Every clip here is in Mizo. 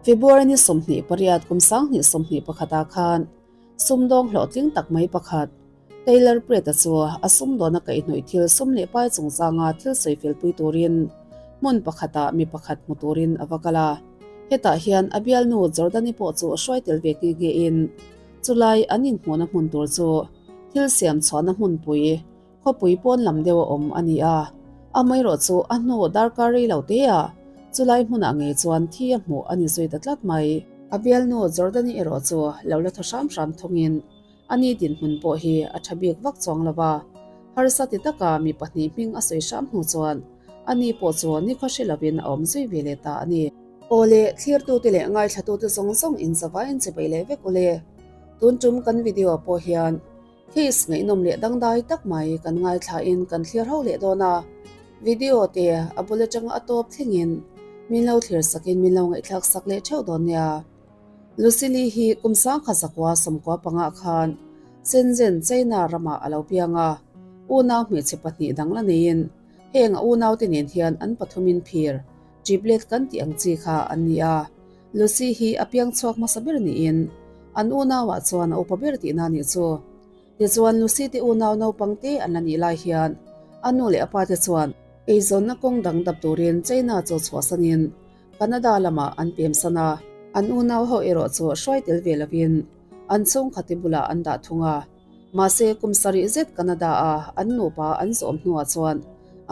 February ni 28 kum 2021 ah khan sumdawng hlawhtling tak mai pakhat Taylor Pratt-a chu a sumdawna kaihhnawih thil sum leh pai chungchanga thil sawi felpui turin hmun pakhatah mi pakhat hmu turin a va kal a. Hetah hian a bialnu Jordani pawh chu hruai tel ve nghe nghe in chulai an inhmuhna hmun tur chu thil siam chhuahna hmunpui khawpui pawn lam deuh a awm a ni a. Amaherawh chu a hnu darkar rei lo te ah chulai hmunah ngei chuan thi a hmuh a ni zui ta tlat mai. A bialnu Jordani erawh chu lo la thaw hram hram thungin A ni dinhmun pawh hi a tha bik vak chuang lo va, harsa ti taka mi pahnih hming a sawi hram hnu chuan a ni pawh chu nikhaw hre lovin a awm zui ve leh ta a ni. Aw le, thlirtute leh ngaithlatute zawng zawng in zavaiin che bei leh vek u le. Tun tum kan video pawh hian case ngaihnawm leh dangdai tak mai kan ngaithlain kan thlir ho leh dawn a, video te a bul atanga a tawp thlengin min lo thlir sakin min lo ngaihthlak sak leh theuh dawn nia. Lucili hi kum sangkhat zakua sawmkua pangah khan Shenzhen, China ramah a lo piang a, unau hmeichhe pahnih dang la neiin heng a unaute nen hian an pathumin phir, triplet kan tih ang chi kha an ni a. Lucy hi a piang chhuak hmasa ber niin an unauah chuan a upa ber tihna a nih chu. Tichuan Lucy te unau naupang te an la nih lai hian a nu leh a pa te chuan eizawnna kawng dang dap turin China chu chhuahsanin Canada lamah an pemsan a, an unau ho erawh chu hruai tel ve lovin an chhungkhati bulah an dah thung a. Mahse, kum sarih zet Canada-a an nupa an zawm hnuah chuan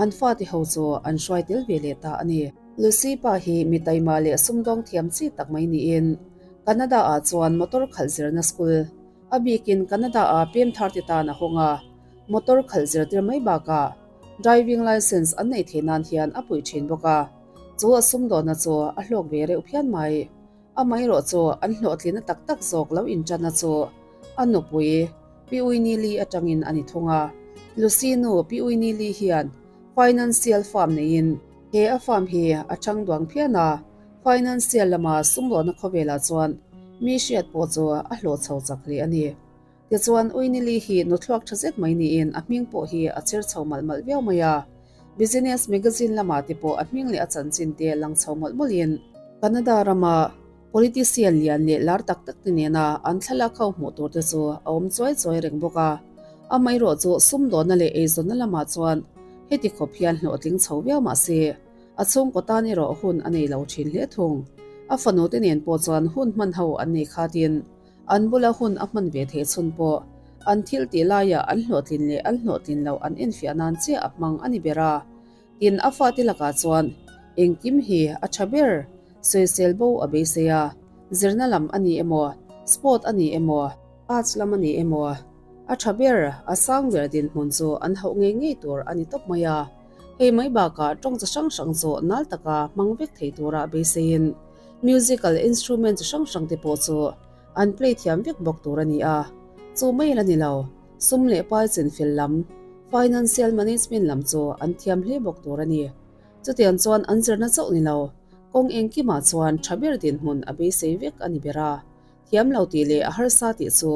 an fate ho chu an hruai tel ve leh ta a ni. Lucy pa hi mi taima leh sumdawng thiam chi tak mai niin Canada-ah chuan motor khalh zirna school, a bikin Canada-a pem thar te tan a hawng a, motor khalh zirtir mai bakah driving licence an neih theih nan hian a puih thin bawk a. Chu a sumdawhna chu a hlawk ve reuh phian mai. Amaherawh chu an hlawhtlina tak tak zawk lo inṭanna chu a nupui Pi Uinili aṭangin a ni thung a. Lucy nu Pi Uinili hian financial firm neiin he a firm hi a ṭhang duang phian a, financial lama sumdawhna khawvelah chuan mi hriat pawh chu a hlawh chho chak hle a ni. Tichuan, Uinili hi nuthluak tha zet mai niin a hming pawh hi a chher chho malh malh viau mai a. Business magazine lamah te pawh a hming leh a chanchin te lang chho mawlh mawlhin, Canada rama politician lian leh lar tak tak te nena an thlalak ho hmuh tur te chu a awm chuai chuai reng bawk a. Amaherawh chu sumdawnna leh eizawnna lamah chuan heti khawp hian hlawhtling chho viau mah se, a chhungkaw tan erawh hun a nei lo thin hle thung. A fanu te nen pawh chuan hun hman ho an nei khatin, An bula hun a hman ve thei chhun pawh an thil tih laiah an hlawhtlin leh an hlawhtlin loh an enfiah nan chiah a hmang a ni ber a. Tin, a fate lakah chuan engkim hi a tha ber, sawisel bo a beisei a, zirna lam a ni emaw, sport a ni emaw, arts lam a ni emaw, a tha ber, a sang ber dinhmun chu an hauh ngei ngei tur a ni tawp mai a. Hei mai bakah tawng chi hrang hrang chu nal taka hmang vek thei tura beiseiin Musical instrument chi hrang hrang te pawh chu an play thiam vek bawk tur a ni a, chu mai la ni lo, sum leh pai chinfel lam, financial management lam chu an thiam hle bawk tur a ni. Chutiang chuan an zirna chauh ni lo, kawng engkimah chuan tha ber dinhmun a beisei vek a ni ber a, thiam lo tih leh a harsa tih chu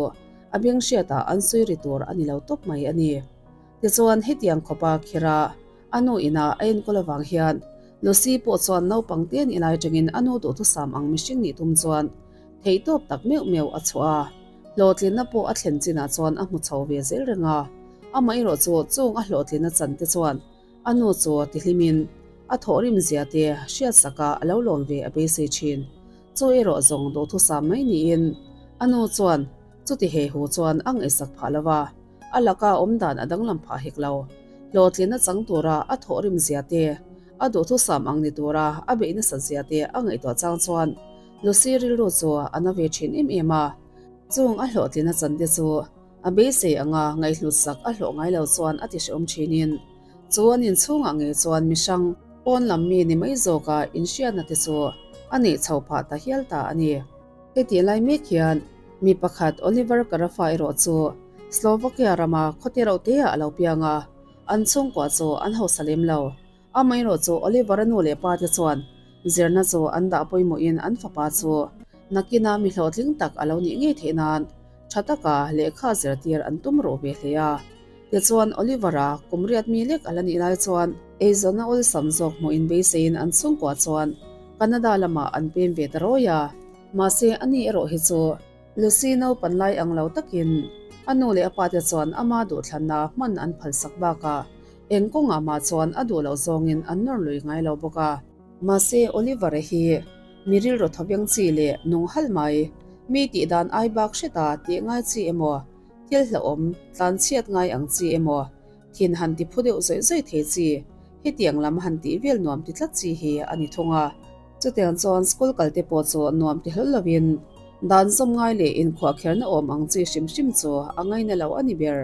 a beng hriatah an sawi ri tur a ni lo tawp mai a ni. Tichuan hetiang khawpa khira a nu ina a enkawl avang hian Lucy pawh chuan naupang te nih lai atangin a nu duhthusam ang mihring nih tum chuan theihtawp tak meuh meuh a chhuah a, hlawhtlinna pawh a thlen chinah chuan a hmu chho ve zel reng a. Amaherawh chu chung a hlawhtlinna chan te chuan a nu chu tihlimin a thawhrim zia te hriatsaka a lo lawm ve a beisei thin. Chu erawh zawng duhthusam mai niin a nu chuan chuti he hu chuan a ngaihsak phah lo va. A laka awmdan a danglam phah hek lo. Hlawhtlinna chang tura a thawhrim zia te, a duhthusam ang ni tura a beih nasat zia te a ngaihtuah chang chuan Lucy rilru chu a na ve thin em em a. Chung a hlawhtlinna chan te chu a beisei anga ngaihhlut sak a hlawh ngai lo chuan a ti hrehawm thinin chu an inchhungah ngei chuan mihrang pawn lam mi ni mai zawka inhriatna te chu a neih chho phah ta hial ta a ni. Heti lai mek hian mi pakhat Oliver Karafa erawh chu Slovakia rama khawte rauh teah a lo piang a, an chhungkua chu an hausa lem lo. Amaherawh chu Oliver-a nu leh pa te chuan zirna chu an dah pawimawhin an fapa chu nakina mi hlawhtling tak a lo nih ngei theih nan tha taka lehkha zirtir an tum ruh ve hle a. Tichuan Oliver-a kum riat mi lek a la nih lai chuan eizawnna awlsam zawk hmuhin beiseiin an chhungkua chuan. Canada lamah an pem ve ta rawi a. Mahse ani erawh hi chu Lucy naupan lai ang lo takin a nu leh a pate chuan ama duhthlanna hman an phalsak bakah eng kawngah mah chuan a duh loh zawngin an nawr lui ngai lo bawk a. Mahse Oliver-a hi mi rilru thawveng chi leh nung halh mai, mi tih dan ai bak hreta tih ngai chi emaw, thil hlauhawm tlan chhiat ngai ang chi emaw, thin han ti phu deuh zawih zawih thei chi, hetiang lam han tih vel nuam ti tlat chi hi a ni thung a. Chutiang chuan school kal te pawh chu nuam ti hlawl lovin dan zawm ngai leh inkhuahkherna awm ang chi hrim hrim chu a ngaina lo a ni ber.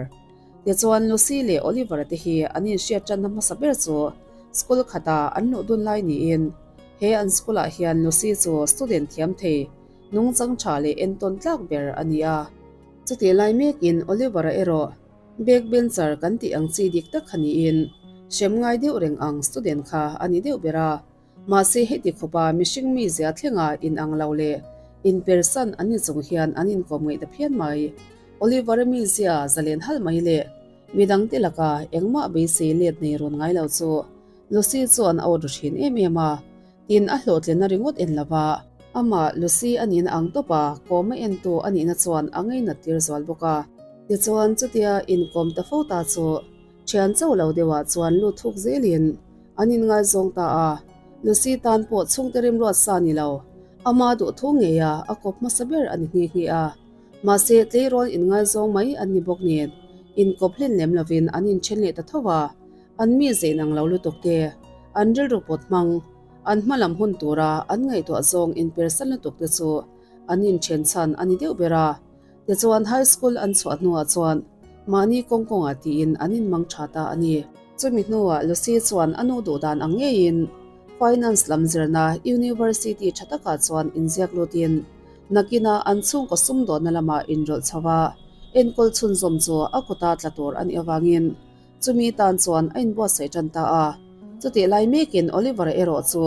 Tichuan Lucy leh Oliver-a te hi an inhriat tanna hmasa ber chu school khata an luh dun lai niin he an school ah hian Lucy chu student thiam thei nungchang tha leh entawn tlak ber a ni a. Chutih lai mekin Oliver-a erawh backbencher kan tih ang chi dik tak kha niin hrem ngai deuh reng ang student kha a ni deuh ber a. Mahse heti khawpa mihring mizia thlenga inang lo leh inpersan an ni chung hian an inkawm ngaih ta phian mai. Oliver-a mizia zalen halh mai leh midangte laka engmah beisei let nei rawn ngai lo chu Lucy chuan a awt ru thin em em a, tin a hlawhtlinna ringawt en lova amah Lucy a nihna ang tawpa kawm a entu a nihna chuan a ngainat tir zual bawk a. Tichuan chutia inkawm ta fo ta chu Thian chauh lo deuhah chuan lut thuk zelin an inngaizawng ta a, Lucy tan pawh chhungte rimruat sa ni lo, ama duh thu ngeia a kawp hmasa ber a ni nghe nghe a. Mahse, tleirawl inngaizawng mai an ni bawk nen, inkawp hlen lem lovin an inthen leh ta tho a, an mi zein ang lo lutuk te, an rilru pawt hmang, an hma lam hun tura an ngaihtuah zawng inpersan lutuk te chu an inthen chhan a ni deuh ber a. Tichuan high school an chhuah hnuah chuan mahni kawng kawngah tiin an inmang tha ta a ni. Chumi hnuah Lucy chuan a nu duh dan ang ngeiin finance lam zirna university tha takah chuan inziak lutin nakinah an chhungkaw sumdawnna lamah inrawlh chho a, enkawl chhunzawm chu a kuta tla tur a nih avangin chumi tan chuan a inbuatsaih tan ta a. Chutih lai mekin Oliver-a erawh chu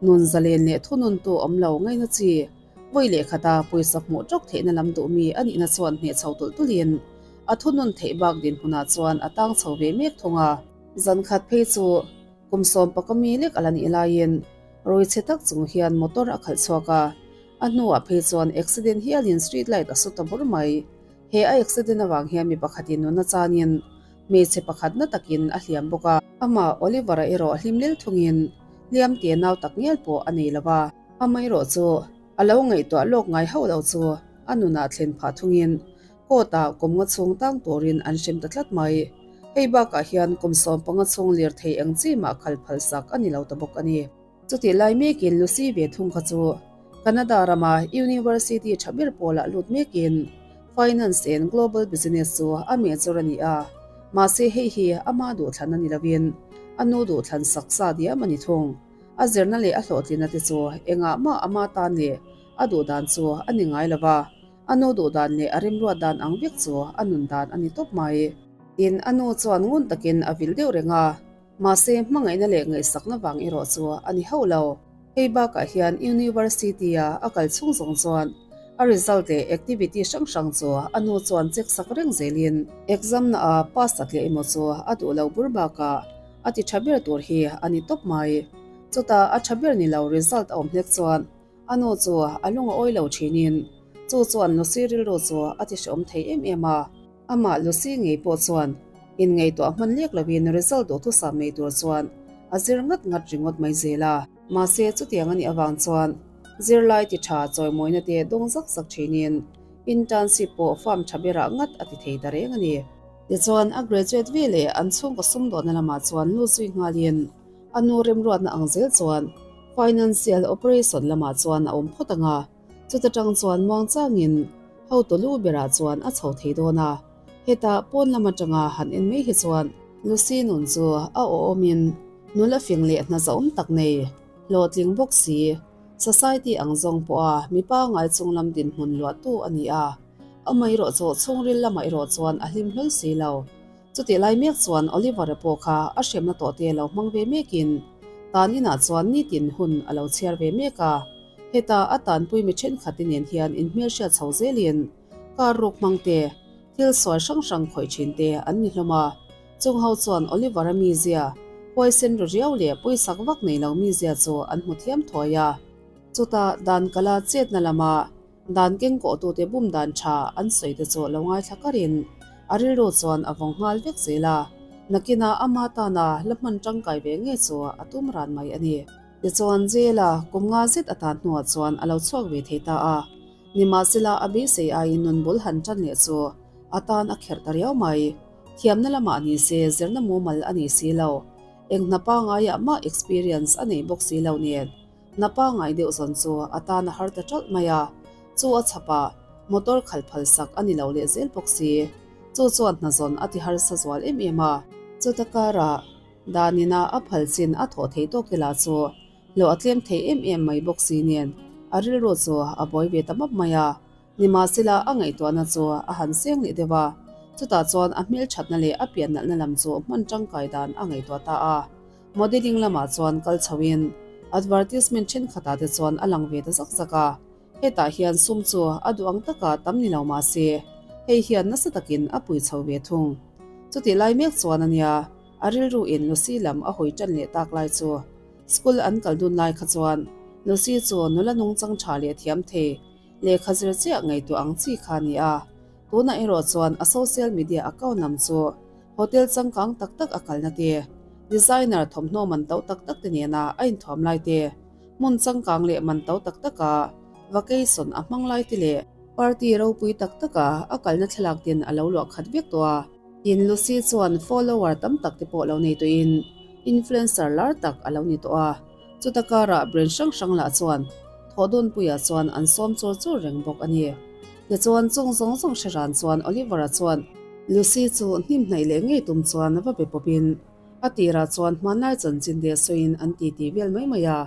nun zalen leh thununtu awm lo ngaina chi Vawi leh khata pawisa hmuh tawk theihna lam duhmi a nihna chuan hneh chho tulh tulhin a thunun theih bak dinhmunah chuan a tang chho ve mek thung a. Zan khat phei chu kum sawm paka mi lek a la nih laiin rawi chhe tak chung hian motor a khalh chhuak a, a hnuah phei chuan accident hialin street light a su ta bur mai. He a accident avang hian mi pakhatin nunna chanin hmeichhe pakhat na takin a hliam bawk a. Amah Oliver-a erawh hlim lel thungin hliam te nau tak ngial pawh a nei lo va. Amaherawh chu a lo ngaihtuah lawk ngai hauh lo chu a nunah thlen phah thungin court-ah kum nga chhung tang turin an hrem ta tlat mai. Hei bakah hian kum 15 chhung lirthei eng chi mah khal phal sak a ni lo ta bawk a ni. Chutih lai mekin Lucy ve thung kha chu Canada rama University tha ber pawlah lut mekin Finance and Global Business chu a major a ni a, mahse hei hi ama duhthlan a ni lovin a nu duhthlan sak sa diam a ni thung. A zirna leh a hlawhtlina te chu engah mah ama tan leh a duh dan chu a ni ngai lo va, a nu duh dan leh a remruat dan ang vek chu a nun dan a ni tawp mai. Tin, a nu chuan ngun takin a vil deuh reng a, mahse hmangaihna leh ngaihsakna vang erawh chu a ni hauh lo. Hei bakah hian University-a a kal chhung zawng chuan a result leh activity hrang hrang chu a nu chuan check sak reng zelin exam naah pass tak leh emaw chu a duh lo bur bakah A ti tha ber tur hi a ni tawp mai. Chutah a tha ber ni lo result a awm hlek chuan a nu chu a lung a awi lo thinin chu chuan Lucy rilru chu a ti hreawm thei em em a. Amah Lucy ngei pawh chuan inngaihtuah hman lek lovin result duhthusam nei tur chuan a zir ngat ngat ringawt mai zel a. Mahse chutiang a nih avang chuan zirlai ti tha chawimawina te dawng zak zak thinin internship pawh farm tha berah ngat a ti thei ta reng a ni. Tichuan, a graduate ve leh an chhungkaw sumdawnna lamah chuan lut zui nghalin a nu remruatna ang zel chuan financial operation lamah chuan a awm phawt ang a, chuta tang chuan muangchangin hotu lu berah chuan a chho thei dawn a. Hetah pawn lam atanga han en mai hi chuan Lucy nun chu a awhawmin nula fing leh hna zahawm tak nei, hlawhtling bawk si, society ang zawng pawha mipa ngai chung lam dinhmun luahtu a ni a. Amaherawh chu chhungril lamah erawh chuan a hlim hlawl si lo. Chutih lai mek chuan Oliver-a pawh kha a hremna tawh te lo hmang ve mekin tan inah chuan nitin hun a lo chhiar ve mek a. Heta a tanpui mi thenkhat te nen hian inhmelhriat chho zelin car ruk hmang te, thil sual hrang hrang khawih thin te an ni hlawm a. Chung ho chuan Oliver-a mizia, Huaisen ru riau leh pawisak vak nei lo mizia chu an hmu thiam thuai a. Chutah dan kala chetna lama dan keng kawhtute bum dan tha an sawi te chu lo ngaithla karin a rilru chuan a vawng nghal vek zel a, nakinah ama tana la hman tangkai ve nge chu a tum ran mai a ni. Tichuan jail-a kum nga zet a tan hnuah chuan a lo chhuak ve thei ta a, nimahsela a beisei aiin nun bul han tan leh chu a tan a kherh ta riau mai. Thiamna lamah ni se zirna mumal a nei si lo. Eng hna pangaiah mah experience a nei bawk si lo nen hna pangai deuh zawn chu a tan a har ta ṭalh mai a, chu a chhapah motor khalh phal sak a ni lo leh zel bawk si. Chu chuan hna zawn a ti harsa zual em em a. Chuta karah Danina a phal chin a thawh thei tawk te lah chu hlawh a tlem thei em em mai bawk si nen a rilru chu a buai ve ta map mai a. Nimahsela a ngaihtuahna chu a han seng leh deuh a, chutah chuan a hmelthatna leh a piannalhna lam chu hman tangkai dan a ngaihtuah ta a. Modelling lamah chuan kal chhoin advertisement thenkhatah te chuan a lang ve ta zak zak a, hetah hian sum chu a duh ang taka tam ni lo mah se hei hian nasa takin a pui chho ve thung. Chutih lai mek chuan a nia, a rilru in Lucy lam a hawi tan leh tak lai chu school an kal dun lai kha chuan Lucy chu nula nungchang tha leh thiam thei Lehkha zir chiah ngaihtuah ang chi kha a ni a, tunah erawh chuan a social media account lam chu hotel changkang tak tak a kalna te, designer thawmhnaw man to tak tak te nena a inthuam lai te, hmun changkang leh man to tak taka vacation a hmang lai te leh party ropui tak taka a kalna thlalak ten a lo luah khat vek tawh a. Tin, Lucy chuan follower tam tak te pawh lo nei tawhin influencer lar tak a lo ni tawh a. Chuta karah brand hrang hrang lah chuan thawhdawnpuiah chuan an sawm chur chur reng bawk a ni. Tichuan chung zawng zawng hre ran chuan Oliver-a chuan Lucy chu hnim hnaih leh ngei tum chuan va be pawpin a tirah chuan hmanlai chanchin te sawiin an titi vel mai mai a.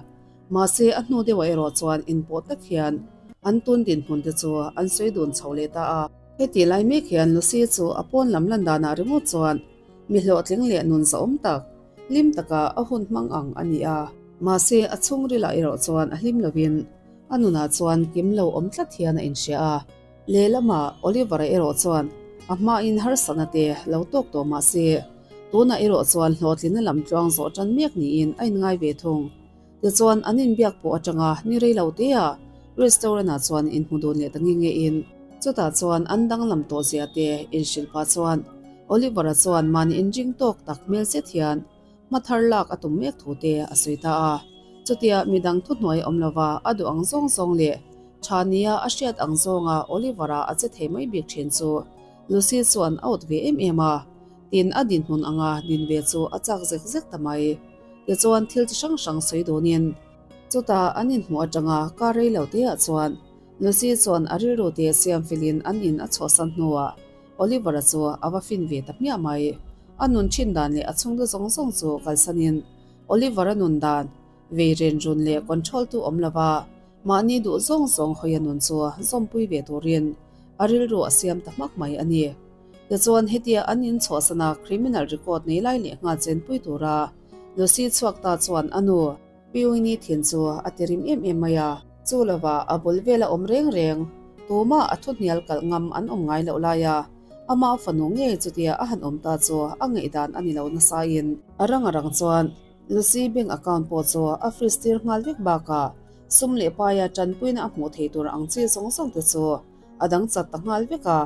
Mahse a hnu deuhah erawh chuan inpawh tak hian an tun dinhmun te chu an sawi dun chho leh ta a. Heti lai mek hian Lucy chu a pawn lam lan danah ringawt chuan mi hlawhtling leh nun zahawm tak, hlim taka a hun hmang ang a ni a. Mahse, a chhungrilah erawh chuan a hlim lovin a nunah chuan kim lo awm tlat hian a inhria a. Lehlamah Oliver-a erawh chuan a hmain harsatna te lo tawk tawh mah se, tunah erawh chuan hlawhtlinna lam tluang zawh tan mek niin a inngai ve thung. Tichuan, an inbiak pawh atanga ni rei lo teah restaurant-ah chuan inhmu dun leh ta nge ngein chutah chuan an danglam tawh zia te inhrilh pah chuan Oliver-a chuan mahni inring tawk tak hmel zet hian hma thar lak a tum mek thu te a sawi ta a. Chutia midang thuhnuai awm lova a duh ang zawng zawng leh tha nia a hriat ang zawnga Oliver-a a che thei mai bik thin chu Lucy chuan a awt ve em em a, tin a dinhmun anga din ve chu a chak zek zek ta mai. Tichuan thil chi hrang hrang sawi dunin chutah an inhmuh atanga kar rei lo teah chuan Lucy chuan a rilru te siam felin an in a chhuahsan hnuah Oliver-a chu a va fin ve ta hmiah mai. A nun thin dan leh a chhungte zawng zawng chu kalsanin Oliver-a nun dan vei ren run leh control tu awm lova mahni duh zawng zawng hawi a nun chu zawmpui ve turin a rilru a siam ta hmak mai a ni. Tichuan hetia an in chhuahsana criminal record nei lai leh nghal chenpui tura Lucy chhuak ta chuan a nu Piwini thin chu a ti rim em em mai a. Chu lovah a bul vela awm reng reng tumah a thuhnial kalh ngam an awm ngai loh lai a, amah fanu ngei chutia a han awm ta chu a ngaihdan a ni lo nasain a rang a rang chuan Lucy bank account pawh chu a freeze tir nghal vek bakah sum leh paia tanpuina a hmuh thei tur ang chi zawng zawng te chu a dang chat ta nghal vek a,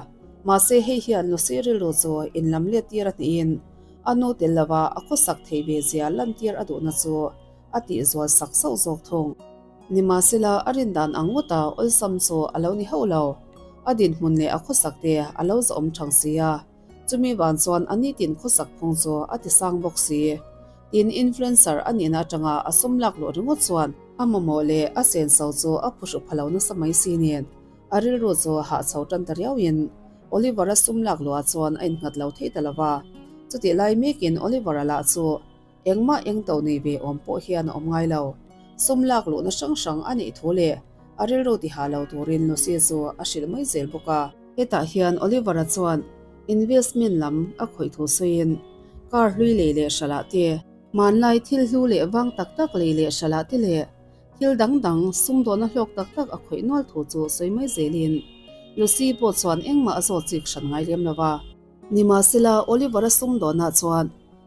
mahse hei hian Lucy rilru chu inlam let tir a hnihin a nu tel lova a khawsak theih ve zia lantir a duhna chu a tihzual sak sauh zawk thung. Nimahsela a rin dan ang ngawta awlsam chu a lo ni hauh lo, a dinhmun leh a khawsak te a lo zahawm thang si a, chumi van chuan a nitin khawsak phung chu a ti sang bawk si. Tin, influencer a nihna atanga a sum lak luh ringawt chuan a mamawh leh a senso chu a phuhru pha lo nasa mai si nen A rilru chu hah chho tan ta riauin Oliver-a sum lak luah chuan a innghat lo thei ta lo va. Chutih lai mekin Oliver-a lah chu engmah eng to nei ve awm pawh hian a awm ngai lo. Sum lak luhna hrang hrang a nih thu leh a rilru ti hah lo turin Lucy chu a hrilh mai zel bawk a. Hetah hian Oliver-a chuan investment lam a khawih thu sawiin car hlui lei leh hralah te, hmanlai thil hlu leh vang tak tak lei leh hralah te leh Thil dang dang sumdawhna hlawk tak tak a khawih nual thu chu sawi mai zelin Lucy pawh chuan engmah a zawt chik hran ngai lem lo va. Nimahsela, Oliver-a sumdawnah chuan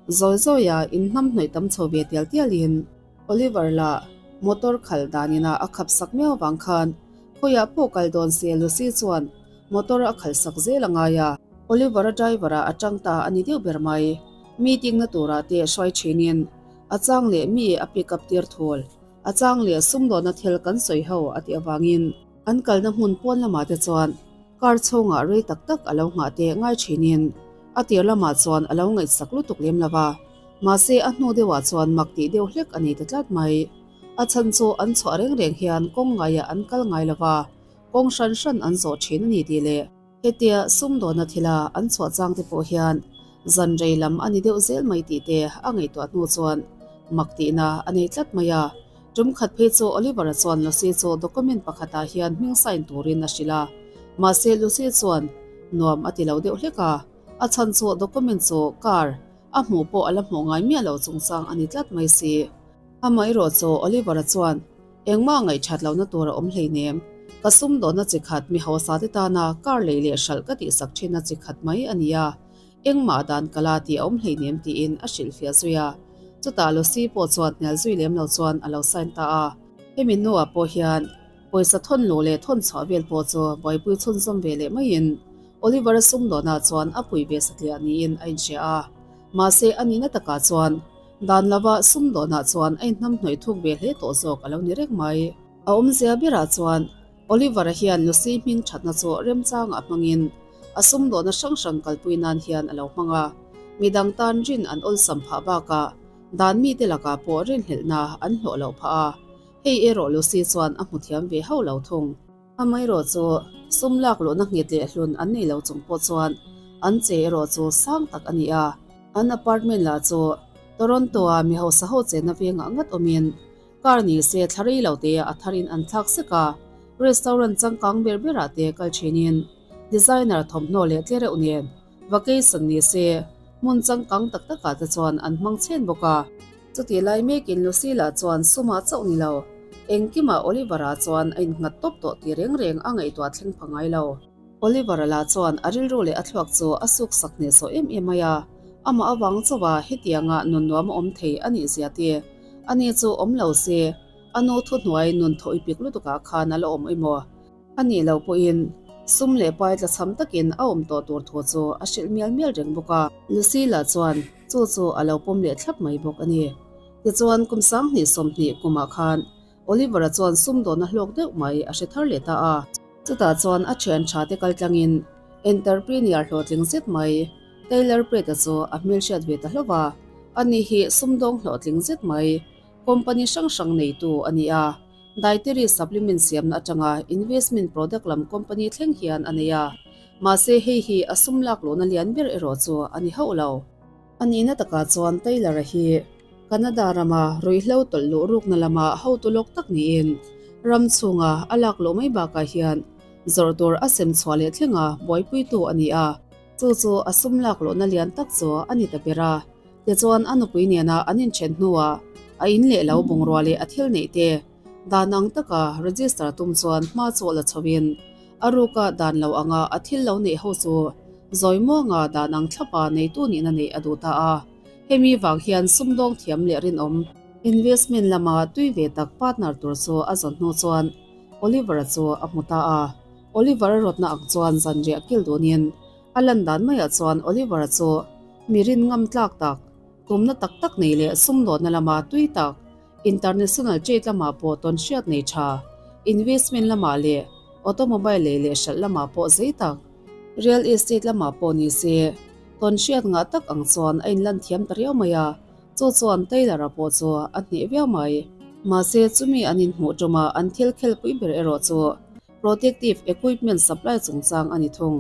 Zawi zawia inhnamhnawih tam chho ve tial tialin Oliver lah motor khalh danina a khap sak miau vang khan khawiah pawh kal dawn se Lucy chuan motor a khalh sak zel a ngai a. Oliver-a driver ah a tang ta a ni deuh ber mai. Meeting na turah te hruai thinin a chang leh mi a pick up tir thul. A chang leh sumdawnna thil kan sawi ho a tih avangin an kalna hmun pawn lamah te chuan car chhungah rei tak tak a lo nghah te ngai thinin a tir lamah chuan a lo ngaihsak lutuk lem lo va. Mahse a hnu deuhah chuan mak tih deuh hlek a ni ta tlat mai. A chhan chu an chhuah reng reng hian kawng ngaiah an kal ngai lo va, kawng hran hran an zawh thin a ni tih leh Hetia sumdawna thila an chhuah chang te pawh hian zan rei lam a ni deuh zel mai tih te a ngaihtuah hnu chuan mak tihna a nei tlat mai a. Tum khat phei chu Oliver-a chuan Lucy chu document pakhatah hian hming sign turin a hrilh a. Mahse Lucy chuan nuam a ti lo deuh hlek a, a chhan chu document chu car a hmuh pawh a la hmuh ngai miah lo chungchang a ni tlat mai si. Amaherawh chu Oliver-a chuan Engmah ngaihthat lohna tur a awm hleinem. Ka sumdawnna chi khat mi hausa te tana kar lei leh hralh ka tihsak thinna chi khat mai a ni a, engmah dan ka la tih a awm hleinem tiin a hrilhfiah zui a. Chutah Lucy pawh chuan hnial zui lem lo chuan a lo sign ta a. Hemi hnuah pawh hian pawisa thawn luh leh thawn chhuah vel pawh chu buaipui chhunzawm ve leh maiin Oliver-a sumdawnah chuan a pui ve satliah niin a inhria a. Mahse a nihna takah chuan Dan lova sumdawnah chuan a inhnamhnawih thuk ve hle tawh zawk a lo ni reng mai. A awmzia berah chuan Oliver-a hian Lucy hming thatna chu remchangah hmangin a sumdawna hrang hrang kalpui nan hian a lo hmang a. Midang tan rin an awlsam phah bakah dan mite lakah pawh rinhlelhna an hlawh loh phah a. Hei erawh Lucy chuan a hmu thiam ve hauh lo thung. Amaherawh chu sum lak luhna nghet leh hlun an nei lo chung pawh chuan an che erawh chu sang tak a ni a. An apartment lah chu Toronto-a mi hausa ho chenna vengah ngat awmin car ni se thla rei lo te a tharin an thlak sek a, restaurant changkang ber berah te kal thinin designer thawmhnaw leh tlereuh nen vacation ni se hmun changkang tak takah te chuan an hmang chhen bawk a. Chutih lai mekin Lucy lah chuan sumah chauh ni lo, engkimah Oliver-a chuan a innghat tawp tawh tih reng reng a ngaihtuah thleng pha ngai lo. Oliver-a lah chuan a rilru leh a thluak chu a suk sak hnehsawh em em mai a, amah avang chauha hetianga nun nuam a awm thei a nih zia te, ani chu awm lo se, a nu thuhnuai nun thaw ipik lutukah khan a la awm emaw? A nih loh pawhin sum leh pai tlachham takin a awm tawh tur thu chu a hrilh mial mial reng bawk a. Lucy lah chuan chu chu a lo pawm leh thlap mai bawk a ni. Tichuan kum 2020 kumah khan Oliver-a chuan sumdawnna hlawk deuh mai a hre thar leh ta a. Chutah chuan a thian tha te kal tlangin entrepreneur hlawhtling zet mai Taylor Pratt-a chu a hmelhriat ve ta hlauh a. Ani hi sumdawng hlawhtling zet mai company hrang hrang neitu a ni a. Dietary supplement siamna atanga investment product lam company thleng hian a nei a. Mahse hei hi a sum lak luhna lian ber erawh chu a ni hauh lo. A nihna takah chuan Taylor-a hi Canada rama ruihhlo tawlh luh rukna lama hotu lawk tak niin ram chhunga a lak luh mai bakah hian zawrh tur a sem chhuah leh thlenga buaipuitu a ni a. Chu chu a sum lak luhna lian tak chu a ni ta ber a. Tichuan a nupui nena an inthen hnuah a in leh lo bungrua leh a thil neih te dan ang taka register tum chuan hma chu la chhoin a ruka dan lo anga a thil lo neih ho chu zawi muanga dan ang thlapa neitu nihna neih a duh ta a. Hemi vang hian sumdawng thiam leh rinawm investment lama tui ve tak partner tur chu a zawn hnu chuan Oliver-a chu a hmu ta a. Oliver-a rawtna ang chuan zanriah kil dunin A lan dan maiah chuan Oliver-a chu mi rin ngam tlak tak, tumna tak tak nei leh sumdawnna lama tui tak, international trade lamah pawh tawn hriat nei tha, investment lamah leh automobile lei leh hralh lamah pawh zei tak, real estate lamah pawh ni se tawn hriat ngah tak ang chuan a inlan thiam ta riau mai a, chu chuan Taylor-a pawh chu a hneh viau mai. Mahse, chumi an inhmuh ṭuma an thil khelpui ber erawh chu Protective equipment supply chungchang a ni thung.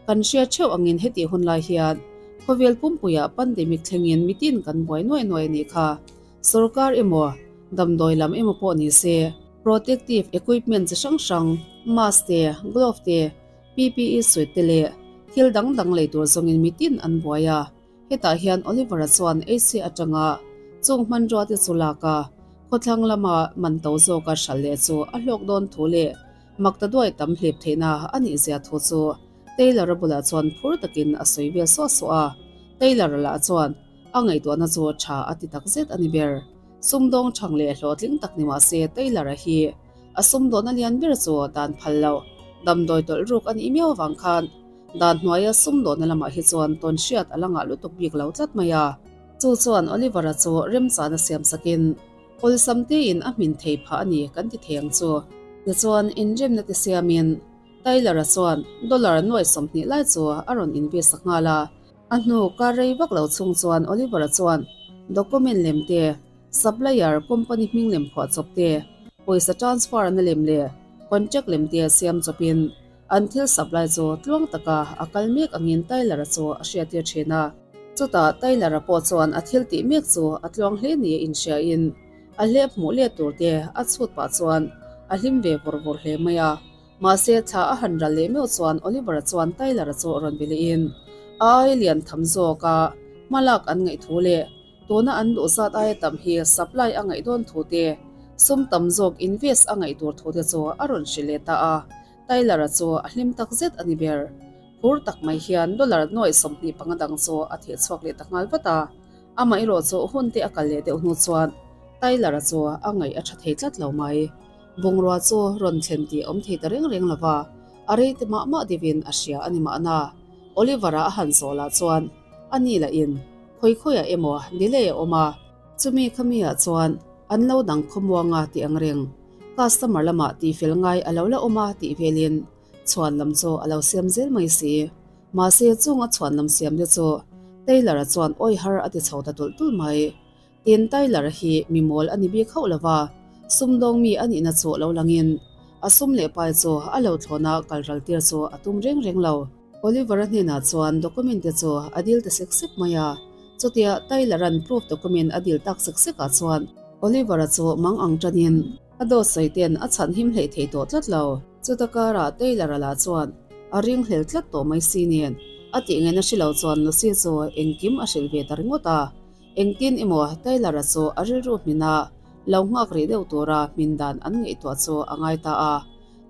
Kan hria theuh angin hetih hun lai hian khawvel pumpuiah pandemic thlengin mitin kan buai nuai nuai a nih kha. Sorkar emaw, damdawi lam emaw pawh ni se, protective equipment chi hrang hrang, mask te, glove te, PPE suit te leh thil dang dang lei tur zawngin mitin an buai a. Hetah hian Oliver-a chuan Asia atanga chung hmanrua te chu lak a, khawthlang lama man to zawka hralh leh chu a hlawk dawn thu leh makta duai tam hlip theihna a nih zia thu chu Taylor-a bulah chuan phur takin a sawi vel suah suah a. Taylor-a lah chuan. A ngaihtuahna chu tha a ti takzet a ni ber. Sumdawng chhang leh hlawhtling tak ni mah se Taylor-a hi a sumdawnna lian ber chu dan phal lo, damdawi tawlh ruk a nih miau avang khan dan hnuaia sumdawnna lamah hi chuan tawn hriat a la ngah lutuk bik lo tlat mai a. Chu chuan Oliver-a chu remchana siam sakin awlsam tein a hmin thei phah a ni kan ti thei ang chu. Tichuan inremna te siamin Taylor-a chuan dollar nuai 20 lai chu a rawn invest nghal a. A hnu kar rei vak lo chhung chuan Oliver-a chuan document lem te, supplier company hming lem phuah chawp te, pawisa transfer na lem leh contract lem te siam chawpin an thil supply chu tluang taka a kal mek angin Tyler-a chu a hriattir thin a. Chutah Tyler-a pawh chuan a thil tih mek chu a tluang hle ni a inhriain a hlep hmuh let tur te a chhut pah chuan a hlim ve vawr vawr hle mai a. Mahse, thla a han ral leh meuh chuan Oliver-a chuan Tyler-a chu rawn be lehin, A ai lian tham zawk a, hmalak an ngaih thu leh tuna an duh zat aia tam hi supply a ngaih dawn thu te, sum tam zawk invest a ngaih tur thu te chu a rawn hrilh leh ta a. Tyler-a chu a hlim tak zet a ni ber. Phur tak mai hian dollar nuaih 25 dang chu a theh chhuak leh ta nghal vat a. Amaherawh chu hun te a kal leh deuh hnu chuan Tyler-a chu a ngaih a tha thei tlat lo mai. Bungrua chu rawn thlen tih awm thei ta reng reng lova, a rei te mah mah deuhin a hria a ni mahna. Oliver-a a han zawh lah chuan a ni lah in khawi khawiah emaw delay a awm a, chumi khami ah chuan an lo dang khawmuang a tih ang reng, customer lamah tihfel ngai a lo la awm a tih velin chhuan lam chu a lo siam zel mai si. Mahse chung a chhuan lam siam te chu Taylor-a chuan awi har a ti chho ta tulh tulh mai. Tin, Tyler hi mi mawl a ni bik hauh lova, sumdawng mi a nihna chu lo langin a sum leh pai chu a lo thlawna kal ral tir chu a tum reng reng lo. Oliver-a hnenah chuan document te chu a dil ta sek sek mai a, chutia Tyler-a'n proof document a dil tak sek sekah chuan Oliver-a chu mang ang tanin a dawt sawi ten a chhan him hleih thei tawh tlat lo. Chuta karah Taylor-a lah chuan a ringhlel tlat tawh mai si nen a tih ngaihna hre lo chuan Lucy chu engkim a hrilh ve ta ringawt a. Engtin emaw Taylor-a chu a rilru hmina lo nghak rih deuh tura hmin dan an ngaihtuah chu a ngai ta a.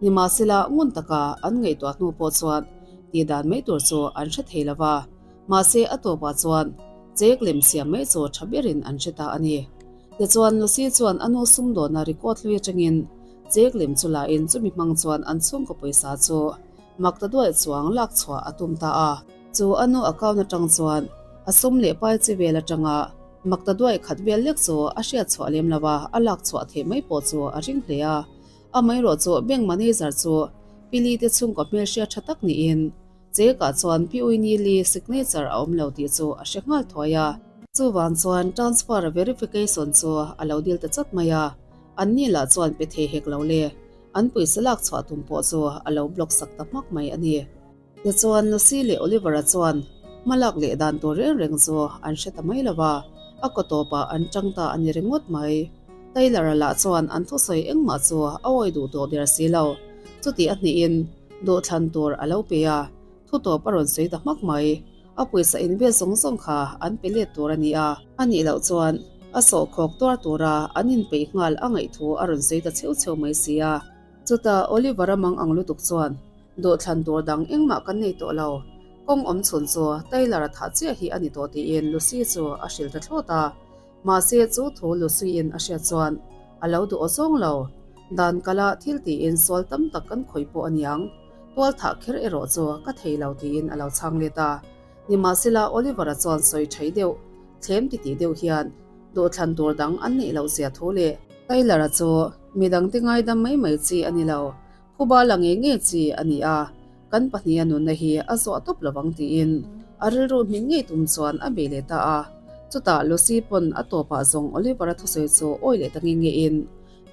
Nimahsela ngun taka an ngaihtuah hnu pawh chuan tih dan mai tur chu an hre thei lo va. Mahse a tawpah chuan chek lem siam mai chu tha berin an hre ta a ni. Tichuan Lucy chuan a nu sumdawna record hlui atangin chek lem chu lain chumi hmang chuan an chhungkaw pawisa chu mak ta duai chuang lak chhuah a tum ta a. Chu a nu account atang chuan a sum leh pai chi vel atanga mak ta duai khat vel lek chu a hriat chhuah lem lo a, a lak chhuah theih mai pawh chu a ring hle a. Amaherawh chu bank manager chu Pi Li te chhungkaw hmelhriat tha tak niin Chekah chuan Pi Uini Li signature a awm lo tih chu a hre nghal thuai a. Chuvang chuan transfer verification chu a lo dil ta chat mai a, anni lah chuan pe thei hek lo le, an pawisa lak chhuah tum pawh chu a lo block sak ta hmak mai a ni. Tichuan Lucy leh Oliver-a chuan hmalak leh dan tur reng reng chu an hre ta mai lo va, a kaw tawpah an tang ta a ni ringawt mai. Taylor-a lah chuan an thusawi engmah chu a awi duh tawh der si lo. Chuti a hnihin duhthlan tur a lo pe a, thu tawp a rawn sawi ta hmak mai. A pawisa invel zawng zawng kha an pe let tur a ni a, a nih loh chuan a sawhkhawk tuar tura an inpeih nghal a ngaih thu a rawn sawi ta chheu chheu mai si a. Chutah Oliver-a mang ang lutuk chuan, Dawhthlan tur dang engmah kan nei tawh lo. Kawng awm chhun chu Taylor-a thah chiah hi a ni tawh tiin Lucy chu a hrilh ta thlawt a. Mahse chu thu Lucy-in a hriat chuan a lo duh aw zawng lo. Dan kala thil tiin sual tam tak kan khawih pawh a niang. Tual thah kher erawh chu ka thei lo tiin a lo chhang let a. Nimahsela Oliver-a chuan sawi thei deuh, thlem titih deuh hian duhthlan tur dang an neih loh zia thu leh Taylor-a chu midangte ngaidam mai mai chi a ni lo. Phuba la ngei ngei chi a ni a, kan pahniha nunna hi a zuah tawp lo ang tiin a rilru hmin ngei tum chuan a bei leh ta a. Chutah Lucy pawn a tawpah zawng Oliver-a thusawi chu awi leh ta nge ngein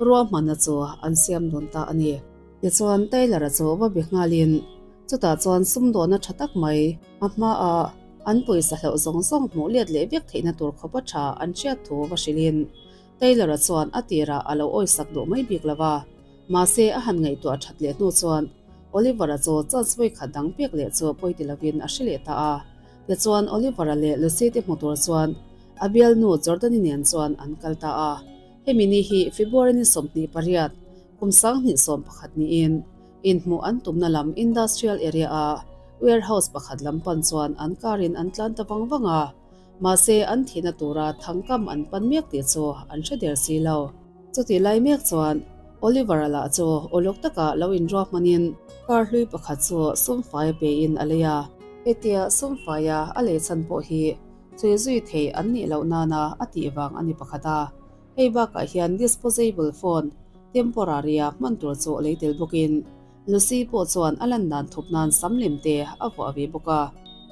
ruahmanna chu an siam dawn ta a ni. Tichuan Taylor-a chu va be nghalin chutah chuan sumdawna tha tak mai a hmaah an pawisa hlauh zawng zawng hmuh let leh vek theihna tur khawpa tha an hriat thu va hrilhin Taylor-a chuan a tirah a lo awisak duh mai bik lo va, mahse a han ngaihtuah that leh hnu chuan Oliver-a chu chance vawi khat dang pek leh chu pawi ti lovin a hre leh ta a. Tichuan Oliver-a leh Lucy te hmu tur chuan a bialnu Jordan-i nen chuan an kal ta a. Hemi ni hi February ni 28, kum 2011 niin inhmuh an tumna lam industrial area-a warehouse pakhat lam pan chuan an car-in an tlan ta vang vang a. Mahse an thihna tura thangkam an pan mek tih chu an hre der si lo. Chutih lai mek chuan Oliver-a lah chu uluk taka lo inruah hmanin car hlui pakhat chu sumfaia pein a lei a. Hetia sumfaia a lei chhan pawh hi chhui zui thei an nih loh nana a tih vang a ni pakhat a. Hei bakah hian disposable phone temporary-a hman tur chu lei tel bawkin Lucy pawh chuan a lan dan thup nan sam lem te a vuah ve bawk a.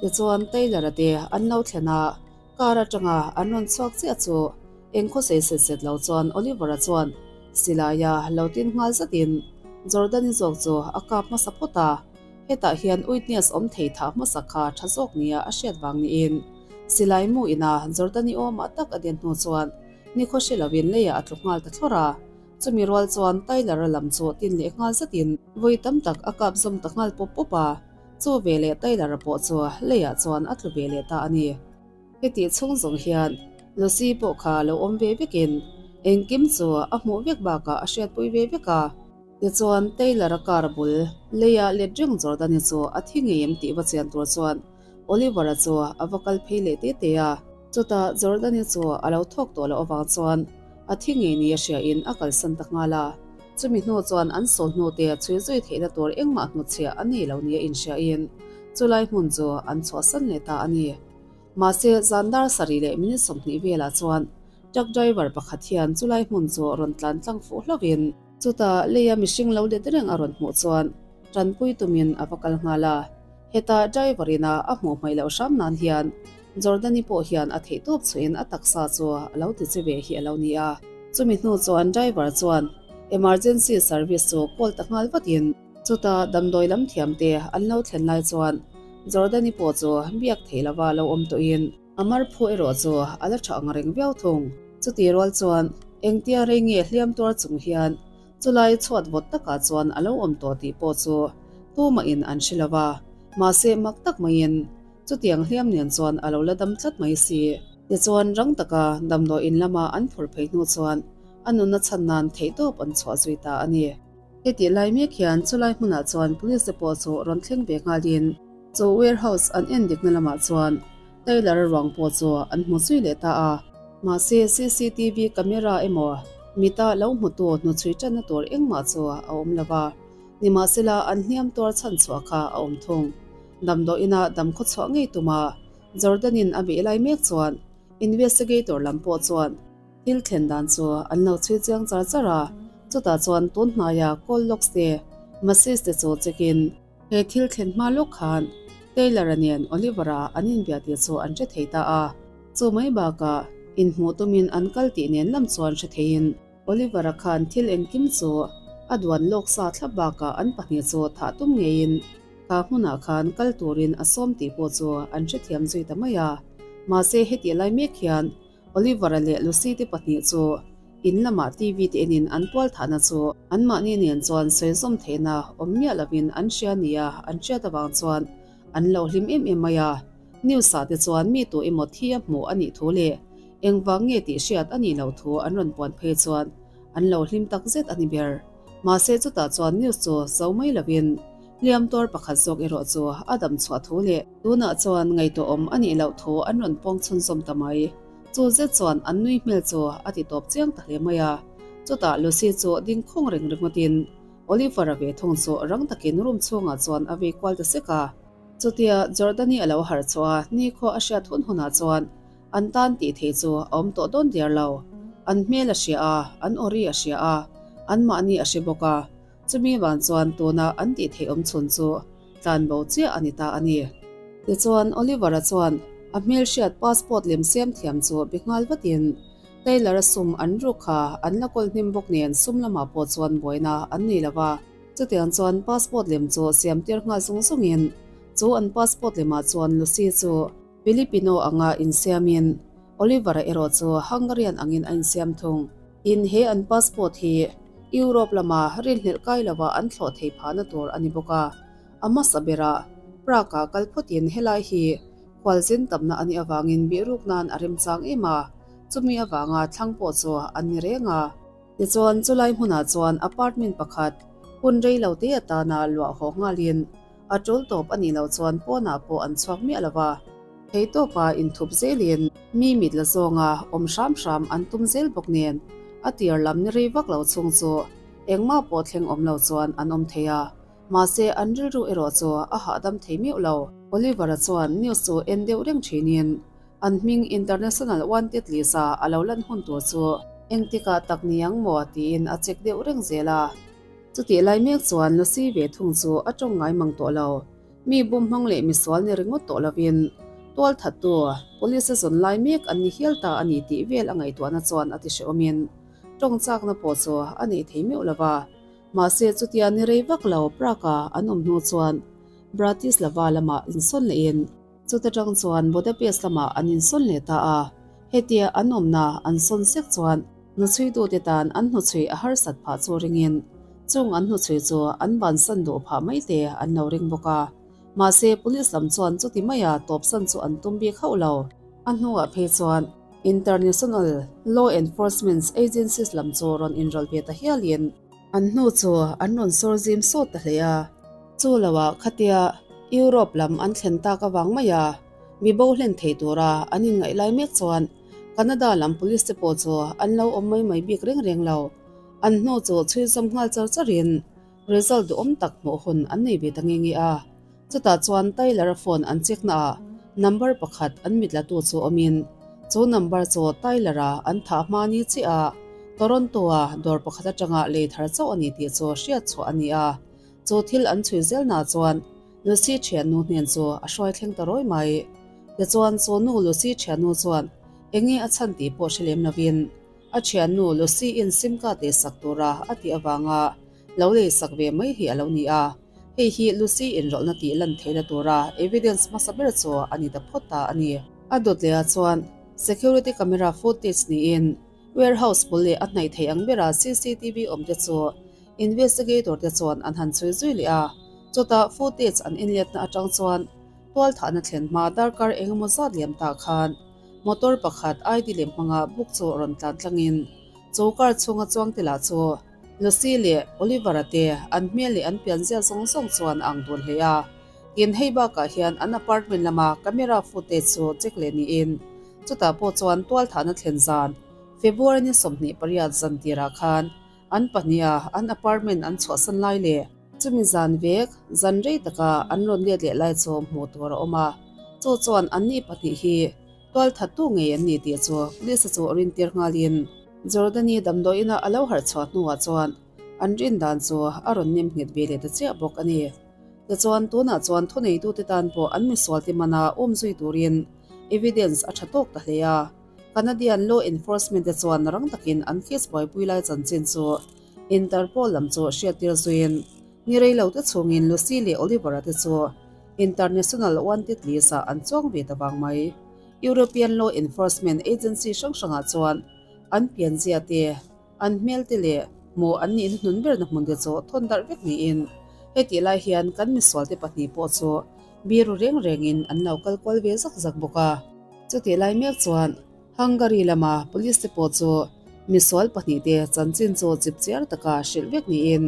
Tichuan Taylor-a te an lo thlen a, car atanga an rawn chhuak chiah chu eng khawsei set set lo chuan Oliver-a chuan silaia lo tin nghal zatin Jordan-i zawk chu a kap hmasa phawt a, hetah hian witness awm thei thah hmasa kha tha zawk nia a hriat vang niin silai mu ina Jordan-i awmah tak a den hnu chuan nikhaw hre lovin leiah a tlu nghal ta thlawr a. Chumi rual chuan Tyler-a lam chu tin leh nghal zatin vawi tam tak a kap zawm ta nghal pawp pawp a, chu ve leh Tyler-a pawh chu leiah chuan a tlu ve leh ta a ni. Hetih chhung zawng hian Lucy pawh kha lo awm ve vekin engkim chu a hmuh vek bakah a hriatpui ve vek a. Tichuan Taylor-a car bul leiah let reng Jordan-i chu a thi ngei em tih va chian tur chuan Oliver-a chu a va kal phei leh te te a. Chutah Jordan-i chu a lo thawk tawh loh avang chuan a thi ngei ni a hriain a kalsan ta nghal a. Chumi hnu chuan an sawl hnu te chhui zui theihna tur engmah hnutchhiah a nei lo nia inhriain chulai hmun chu an chhuahsan leh ta a ni. Mahse, zan dar sarih leh minute 20 velah chuan truck driver pakhat hian chulai hmun chu rawn tlan tlang fuh hlauhin, chutah leia mihring lo let reng a rawn hmuh chuan tanpui tumin a va kal nghal a. Heta driver ina a hmuh hmaih loh hram nan hian Jordani pawh hian a theih tawp chhuahin a taksa chu a lo ti che ve hi a lo ni a. Chumi hnu chuan driver chuan emergency service chu call ta nghal vatin chutah damdawi lam thiam te an lo thlen lai chuan Jordani pawh chu biak theih lova lo awm tawhin a mar phu erawh chu a la tha ang reng viau thung. Chutih rual chuan engtia rei nge hliam tuar chung hian Chulai chhuat vawt takah chuan a lo awm tawh tih pawh chu tumahin an hre lo va, mahse mak tak maiin chutiang hliam nen chuan a lo la dam tlat mai si. Tichuan rang taka damdawi in lama an phur phei hnu chuan a nunna chhan nan theihtawp an chhuah zui ta a ni. Hetih lai mek hian chulai hmunah chuan police te pawh chu rawn thleng ve nghalin chu warehouse an en dikna lamah chuan Taylor ruang pawh chu an hmu zui leh ta a. Mahse, cctv camera emaw mita lo hmutu hnuchhui tanna tur engmah chu a awm lo va. Nimahsela, an hliam tuar chhan chhuah kha a awm thung. Damdawiina dam khaw chhuah ngei tuma Jordan-in a beih lai mek chuan investigator lam pawh chuan thil thlen dan chu an lo chhui chiang char char a. Chutah chuan tun hnaia call logs te, message te chu check in, He thil thlen hma lawk khan Taylor-a nen Oliver-a an inbia tih chu an hre thei ta a. Chu mai bakah inhmuh tumin an kal tih nen lam chuan hre theiin Oliver-a khan thil engkim chu a duan lawk sa thlap bakah an pahnih chu thah tum ngeiin kha hmunah khan kal turin a sawm tih pawh chu an hrethiam zui ta mai a. Mahse hetih lai mek hian Oliver-a leh Lucy te pahnih chu in lamah TV te enin an tual thahna chu anmahni nen chuan sawi zawm theihna awm miah lovin an hria nia an hriat avang chuan an lo hlim em em mai a. News ah te chuan mi tu emaw thi a hmuh a nih thu leh engvang nge tih hriat a nih loh thu an rawn puan phei chuan an lo hlim tak zet a ni ber. Mahse chutah chuan news chu zo mai lovin hliam tuar pakhat zawk erawh chu a dam chhuah thu leh Tunah chuan ngaihtuahawm a nih loh thu an rawn pawng chhunzawm ta mai. Chu zet chuan an nui hmel chu a ti tawp chiang ta hle mai a. Chutah Lucy chu ding khawng reng ringawtin Oliver-a ve thung chu rang takin room chhungah chuan a vei kual ta sek a. Chutia Jordan-i a lo harh chhuah a, nikhua a hriat hun hunah chuan an tan tih thei chu a awm tawh dawn diar lo. An hmel a hria a, an awri a hria a, anmahni a hre bawk a. Chumi vang chuan tuna an tih theih awm chhun chu tlan bo chiah a ni ta a ni. Tichuan, Oliver-a chuan a hmelhriat passport lem siam thiam chu be nghal vatin Taylor-a sum an ruk kha an la kawl hnim bawk nen sum lamah pawh chuan buaina an nei lo va. Chutiang chuan passport lem chu siam tir nghal zung zungin chu an passport lemah chuan Lucy chu Filipino anga insiamin Oliver-a erawh chu Hungarian angin a insiam thung. Tin, he an passport hi Europe lama rinhlelh kai lova an thlawh thei phahna tur a ni bawk a. A hmasa berah Prague-ah kal phawtin helai hi khualzin tamna a nih avangin bihruk nan a remchang em a, chumi avanga thlang pawh chu an ni reng a. Tichuan, chulai hmunah chuan apartment pakhat hun rei lo te atana luah haw nghalin a tul tawp a nih loh chuan pawnah pawh an chhuak miah lo va. Theitawpa inthup zelin mi mit la zawnga awm hram hram an tum zel bawk nen a tir lam ni rei vak lo chhung chu engmah pawh thleng awm lo chuan an awm thei a, mahse an rilru erawh chu a hahdam thei meuh lo. Oliver-a chuan news chu en deuh reng thinin an hming International Wanted List-a a lo lan hun tur chu engtikah tak ni ang maw tiin a check deuh reng zel a. Chutih lai mek chuan Lucy ve thung chu a tawng ngai mang tawh lo. Mi bum hmang leh misual ni ringawt tawh lovin tualthattu police a zawn lai mek an ni hial ta a ni tih vel a ngaihtuahna chuan a ti hrehawmin tawng chakna pawh chu a nei thei meuh lo va. Mahse chutia ni rei vak lo Prague-a an awm hnu chuan Bratislava lamah insawn lehin chuta tang chuan Budapest lamah an insawn leh ta a. Hetia an awmna an sawn sek chuan hnuchhuitute tan an hnuchhui a harsat phah chu ringin chung an hnuchhui chu an bansan duh phah mai te an lo ring bawk a. Mahse police lam chuan chuti maia tawpsan chu an tum bik hauh lo. A hnuah phei chuan International Law Enforcement Agencies lam chu rawn inrawlh ve ta hialin an hnu chu an rawn sawr zim sawt ta hle a. Chu loah khatia Europe lam an thlen tak avang maia Mi bo hlen thei tura an inngaih lai mek chuan Canada lam police te pawh chu an lo awm mai mai bik reng reng lo. An hnu chu chhui zawm nghal char charin result duhawm tak hmuh hun an nei ve ta nge nge a. Chutah chuan Tyler-a phone an check naah number pakhat an mit latu chu awmin chu number chu Tyler-a an thah hma ni chiah a Toronto-a dawr pakhat atanga lei thar chauh a ni tih chu hriat chhuah a ni a. Chu thil an chhui zelnaah chuan Lucy thiannu hnen chu a hruai thleng ta rawi mai. Tichuan chu nu Lucy thiannu chuan enge a chhan tih pawh hre lem lovin a thiannu Lucy in sim card lei sak tura a tih avanga lo lei sak ve mai hi a lo ni a. Hei hi Lucy inrawlhna tih lan theihna tura evidence hmasa ber chu a ni ta phawt ta a ni. A dawt leh ah chuan security camera footage niin warehouse bul leh a hnaih theih ang bera cctv awm te chu Investigator te chuan an han chhui zui leh a, chutah footage an inletna atang chuan tualthahna thlen hma darkar engemaw zat liam tah khan motor pakhat ID lem hmanga book chu rawn tlan tlangin chu car chhunga chuang te lah chu Lucy leh Oliver-a te an hmel leh an pianzia zawng zawng chuan a ang dun hle a. Tin, hei bakah hian an apartment lama camera footage chu check leh niin chutah pawh chuan tualthahna thlen zan February ni 28 zan tirah khan An pahniha an apartment an chhuahsan lai leh chumi zan vek zan rei taka an rawn let leh lai chu hmuh tur a awm a, chu chuan anni pahnih hi tualthattu ngei an ni tih chu police chu rintir nghalin Jordani damdawiina a lo harh chhuah hnuah chuan an rin dan chu a rawn nem nghet ve leh ta chiah bawk a ni. Tichuan tunah chuan thuneitute tan pawh an misualte mana awmzui turin evidence a tha tawk ta hle a. Canadian law enforcement te chuan rang takin an case buaipui lai chanchin chu Interpol lam chu hriattir zuiin ni rei lo te chhungin Lucy leh Oliver-a te chu International wanted list-ah an chuang ve ta vang mai. European law enforcement agency hrang hrangah chuan an pianzia te, an hmel te leh hmuh an nihna hnun berna hmun te chu thawn darh vek niin hetih lai hian kan misualte pahnih pawh chu biru reng rengin an lo kal kual ve zak zak bawk a. Chutih lai mek chuan Hungary lama police te pawh chu misual pahnih te chanchin chu chip chiar taka hrilh vek niin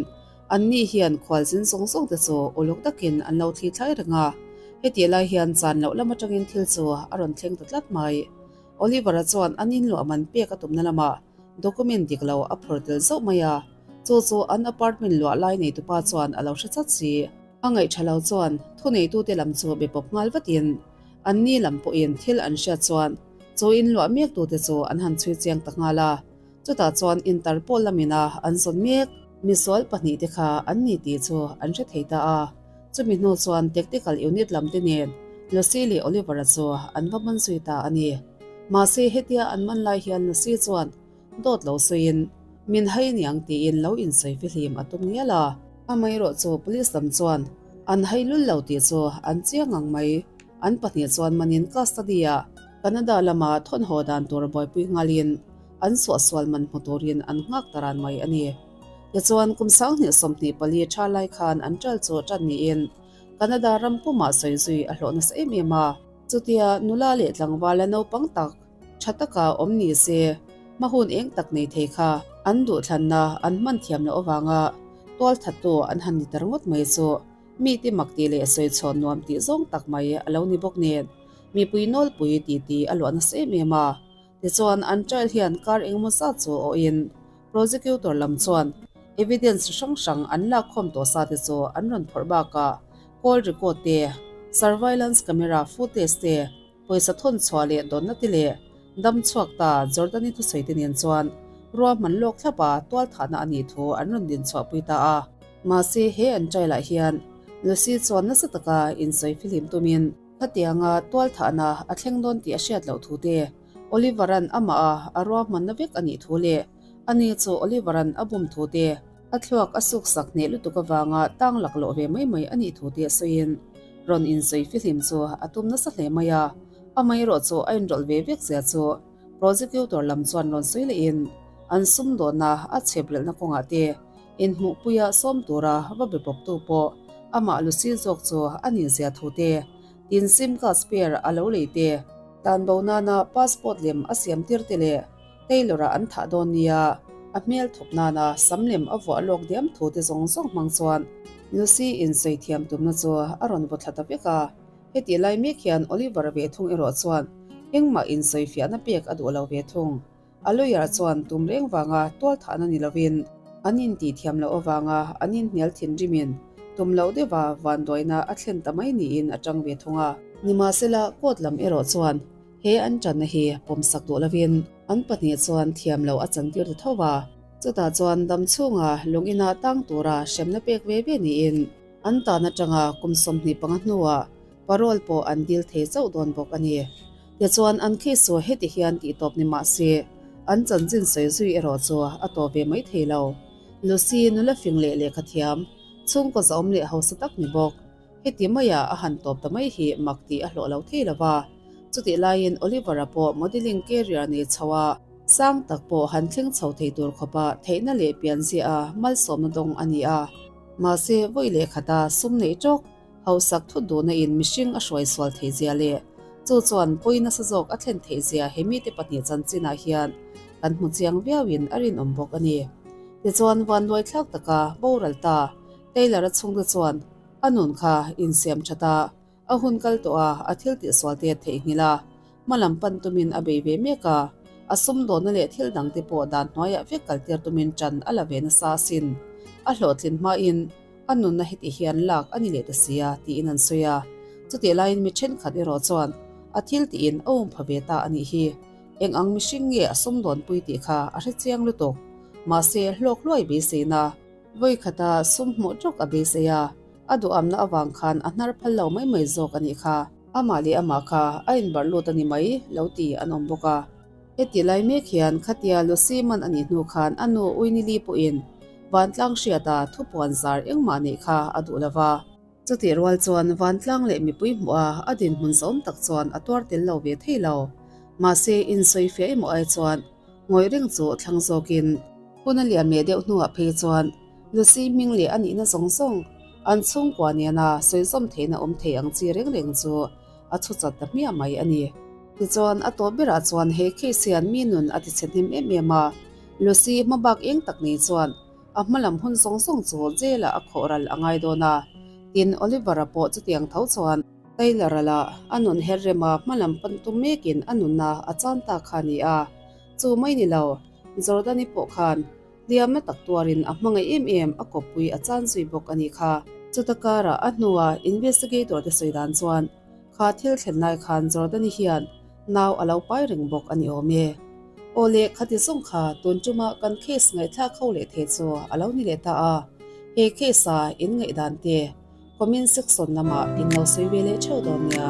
anni hian khualzin zawng zawng te chu uluk takin an lo thli thlai reng a. Hetih lai hian chan loh lam atangin thil chu a rawn thleng ta tlat mai. Oliver-a chuan an inluah man pek a tumna lamah document dik lo a phur tel zauh mai a, chu chu an apartment luah lai neitupa chuan a lo hre chat si. A ngaih tha lo chuan thuneitute lam chu be pawp nghal vatin anni lam pawhin thil an hriat chuan chu inluah mektute chu an han chhui chiang ta nghal a, chutah chuan Interpol lamina an zawn mek misual pahnihte kha an ni tih chu an hre thei ta a. Chumi hnu chuan Tactical Unit lam te nen Lucy leh Oliver-a chu an va man zui ta a ni. Mahse hetia an man lai hian Lucy chuan dawt lo sawiin min hai niang tiin lo insawi fihlim a tum ngial a. Amaherawh chu Police lam chuan an hai lul lo tih chu an chiang ang mai. An pahnih chuan manin custody-ah Canada lama thawnhaw dan tur buaipui nghalin an suahsual man hmu turin an nghak ta ran mai a ni. Tichuan, kum 2024 tha lai khan an ṭal chu ṭan niin Canada ram pumah sawi zui a hlawh nasa em em a. Chutia nula leh tlangvala naupang tak tha taka awm ni se, hma hun eng tak nei thei kha an duhthlanna an hman thiam loh avanga tualthattu an han ni ta ringawt mai chu mite mak tih leh sawi chhawn nuam tih zawng tak mai a lo ni bawk nen. mipui nawlpui titi a luah nasa em em a. Tichuan, an trial hian kar engemaw zat chu awhin prosecutor lam chuan evidence hrang hrang an lakkhawm tawh sa te chu an rawn phawrh bakah call record te, surveillance camera footage te, pawisa thawn chhuah leh dawnna te leh dam chhuak ta Jordani thusawi te nen chuan ruahman lawk thlap a tualthahna a nih thu an rawn din chhuahpui ta a. Mahse, he an trial ah hian Lucy chuan nasa taka insawi fihlim tumin, Khatianga tualthahna a thleng dawn tih a hriat loh thu te, Oliver-a'n amah a a ruahmanna vek a nih thu leh ani chu Oliver-a'n a bum thu te, a thluak a suksak hneh lutuk avanga tang laklawh ve mai mai a nih thu te sawiin rawn insawi fihlim chu a tum nasa hle mai a. Amaherawh chu a inrawlh ve vek zia chu prosecutor lam chuan rawn sawi lehin an sumdawnna a chheprelhna kawngah te Inhmuhpuia sawm tura va be pawptu pawh amah Lucy zawk chu a nih zia thu te, tin sim card spare a lo lei te, tlanbo nana passport lem a siam tir te leh Taylor-a an thah dawn nia a hmel thawp nana sam lem a vuah lawk diam thu te zawng zawng hmang chuan Lucy insawi thiam tumna chu a rawn vaw thla ta vek a. Hetih lai mek hian Oliver ve thung erawh chuan engmah insawi fiahna pek a duh lo ve thung. A lawyer chuan tum reng vanga tualthahna ni lovin an intih thiam loh avanga an inhnial thinrimin tum loh deuha vanduaina a thlen ta mai niin a tang ve thung a. Nimahsela, court lam erawh chuan he an tanna hi pawmsak duh lovin an pahnih chuan thiam loh a chantir ta tho va. Chutah chuan dam chhunga lung ina tang tura hremna pek ve ve niin an tan atanga kum 25 hnuah parole pawh an dil thei chauh dawn bawk a ni. Tichuan, an case chu heti hian tih tawp ni mah se, an chanchin sawi zui erawh chu a tawp ve mai thei lo. Lucy nula fing leh lehkha thiam, chhungkaw zahawm leh hausa tak ni bawk. Heti maia a han tawp ta mai hi mak tih a hlawh lo thei lo va. Chutih laiin Oliver-a pawh modelling career nei chho a, sang tak pawh han thleng chho thei tur khawpa theihna leh pianzia a malsawmna dawng a ni a. Mahse, vawi leh khata sum neih tawk Hausak thut duhna in mihring a hruai sual thei zia leh chu chuan pawi nasa zawk a thlen theih zia he mite pahnih chanchinah hian kan hmu chiang viau in a rinawm bawk a ni. Tichuan vanduai thlak taka boral ta Taylor-a chhungte chuan a nun kha insiam that a, a hun kal tawh a, a thil tihsual te theihnghilh a, hmalam pan tumin a bei ve mek a, a sumdawnna leh thil dangte pawh dan hnuaiah vek kaltir tumin ṭan a la ve nasa asin. A hlawhtlin hmain a nunna heti hian lak a ni leh ta sia tiin an sawi a, chutih laiin mi ṭhenkhat erawh chuan a thil tiin a um pha ve ta a nih hi. Eng ang mihring nge a sumdawnpui tih kha a hre chiang lutuk. Mahse, hlawk hluai beiseina vawikhata sum hmuh ṭawk a beisei a, a duhamna avang khan a hnar phal lo mai mai zawk a nih kha. Amah leh amah kha a inbarh lut a ni mai lo ti an awm bawk a. Heti lai mek hian khatia Lucy man a nih hnu khan a nu Uinili pawhin vantlang hriata thupuan zar engmah neih kha a duh lo va. Chutih rual chuan vantlang leh mipui hmuh a a dinhmun zawm tak chuan a tuar tel lo ve thei lo. Mahse, insawi fiah emaw ai chuan ngawih reng chu thlang zawkin. Hun a lian leh deuh hnuah phei chuan Lucy hming leh a nihna zawng zawng an chhungkua nena sawizawm theihna awm thei ang chi reng reng chu a chhu chat ta hmiah mai a ni. Tichuan, a tawp berah chuan he case hian mi nun a tichhe hnem em em a, Lucy hmabak eng tak nei chuan a hmalam hun zawng zawng chu jail-ah a khawh ral a ngai dawn a, tin Oliver-a pawh chutiang tho chuan Taylor-a lah a nun her rema hmalam pan tum mekin a nunna a chan ta kha a ni a, chu mai ni lo, Jordan-i pawh khan Hliamna tak tuarin a hmangaih em em a kawppui a chan zui bawk a nih kha. Chuta karah a hnua investigator te sawi dan chuan kha thil thlen lai khan Jordani hian nau a lo pai reng bawk a ni awm e. Aw le khati zawng kha tun tuma kan case ngaihthlak ho leh thei chu a lo ni leh ta a, he case a in ngaihdan te comment section lamah in lo sawi ve leh theuh dawn nia.